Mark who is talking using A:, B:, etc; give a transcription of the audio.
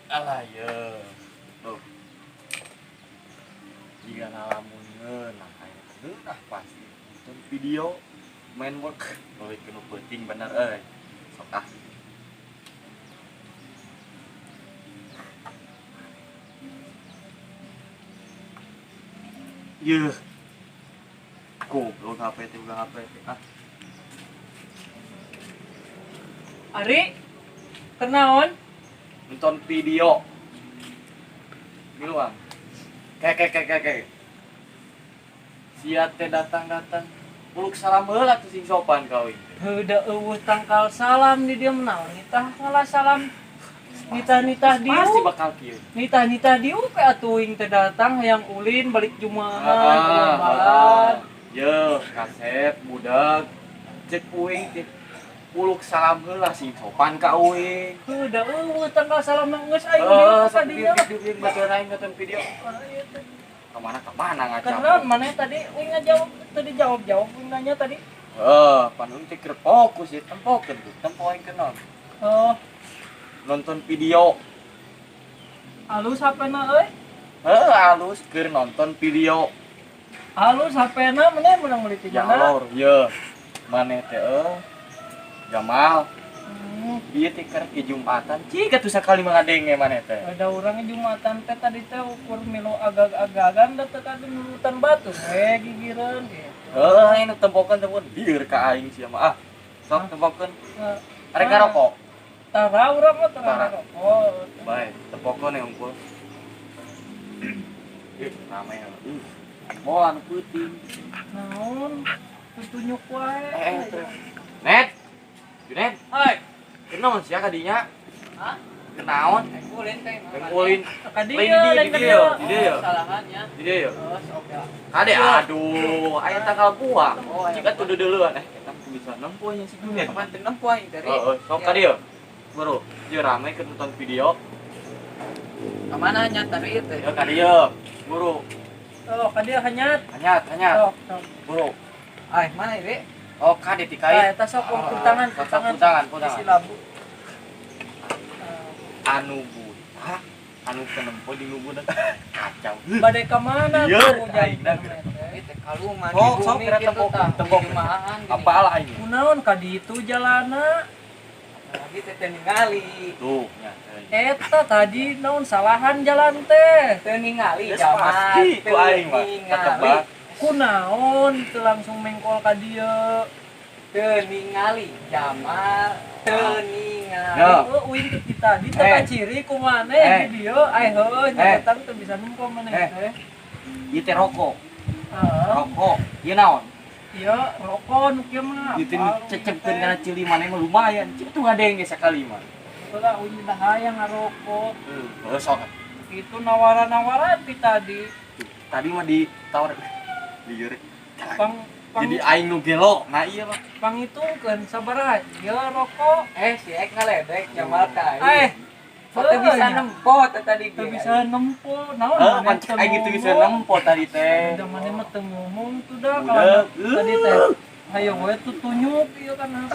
A: Alah ye. Tuh. Jika ngalamun ngeunah aya ngeunah pasti nonton video main work euy kenu peuting bener euy. Sok ah. Yeuh. Goblok HP teh ulah HP teh ah.
B: Ari, kenaon?
A: Nonton video. Miluan. Kek kek kek kek. Sia teh datang-datang uluk salam heula tuh sing sopan ka uing.
B: Heuh da eueuh tangkal salam di dieu naon nitah ngalah salam. Nitah-nitah dieu.
A: Pasti bakal kieu.
B: Nitah-nitah dieu pe atuh uing teh datang hayang ulin balik Jumahan, uh,
A: Yeuh, kasep budak. Cek uing teh uluk salam heula sing sopan ka uing.
B: Heuh da eueuh tangkal salam geus aing dieu
A: tadi nya. Baturan aing nonton video. Kemana ngajak?
B: Kenaon maneh tadi uing ngajawab tadi jawab-jawab uing nanya tadi.
A: Heuh, pan uing teh keur fokus ieu tempokeun tuh, tempo aing kenaon.
B: Oh,
A: nonton video.
B: Alus HP-na euy.
A: Heuh, alus keur nonton video.
B: Alus HP-na maneh meunang meuli ti mana?
A: Jalur, yeuh. Maneh teh euy. Jamal. Ieu teh keur ke Jumatan. Cik atuh sakali mah ngadenge maneh teh.
B: Ada urang Jumatan teh tadi teh ukur milu agag-agagan da teh tadi nurutan batu we gigireun gitu.
A: Heuh, aing tempokeun tempokeun lieur ka aing sia mah. Ah, sok tempokeun. Arek ngarokok.
B: Tara urang mah tara ngarokok.
A: Bae, tempokeun ya unggul. Ih, rame ya. Moal anu peuting.
B: Naon? Tutunyuk wae.
A: Net. Junet.
B: Hai.
A: Kenaon sia ka dinya?
C: Hah?
A: Kenaon?
C: Ulin teh.
A: Ulin.
B: Ka dieu, lain ka dieu.
A: Di dieu.
C: Salahannya.
A: Di dieu.
C: Oh, sok ya.
A: Kade aduh, aya tangkal buah. Jika tuh deuleuan eta bisa nempo nya si Junet.
C: Kapan teu nempo aing teh?
A: Heeh, sok ka dieu. Bro, ieu rame keur nonton video.
C: Ka mana nya tadi teh?
A: Ya ka dieu. Buru.
B: Oh, ka dieu hanyat.
A: Hanyat, hanyat.
B: Sok, sok.
A: Buru.
C: Ai, mana ieu?
A: Oh, kade tikait.
B: Eta sok tangan,
A: tangan, tangan.
B: Si labu.
A: Anu buta, anu kenempo di budak kacau.
B: Bade ka mana
A: tuh aing
C: teh kaluman.
A: Oh, sok kira tempo tempo apalah aing.
B: Kunaon ka ditu jalana?
C: Lagi teh teu ningali.
A: Tuh, nya.
B: Eta tadi naon salahan jalan teh.
C: Teu ningali jaman.
A: Ku aing mah. Ketebak.
B: Kunaon teu langsung mengkol ka dieu.
C: Teu ningali Jamal, teu ningali.
B: Heuh, uing teh tadi teh kaciri ku maneh di dieu. Ai heuh nya datang teu bisa nempo maneh teh.
A: Ieu teh rokok. Rokok. Ieu naon?
B: Ieu rokok nu kieu mah.
A: Ieu teh cecepkeun kana cili maneh mah lumayan. Cik tuh ngadenge sakali mah.
B: Heula uing dah hayang ngarokok.
A: Heuh sok.
B: Itu nawara-nawaran ti tadi.
A: Tadi mah ditawar lieur.
B: Pang
A: jadi aing nu gelo. Nah iya mah.
B: Pangitungkeun sabaraha ieu rokok.
C: Si ek ngaledek Jamal ka aing.
B: Teu
C: bisa nempo teh tadi
B: teu bisa nempo. Naon
A: maneh aing teu bisa nempo tadi teh.
B: Da maneh mah teu ngomong tuh da kalau tadi teh. Hayo we tutunyuk ieu kana.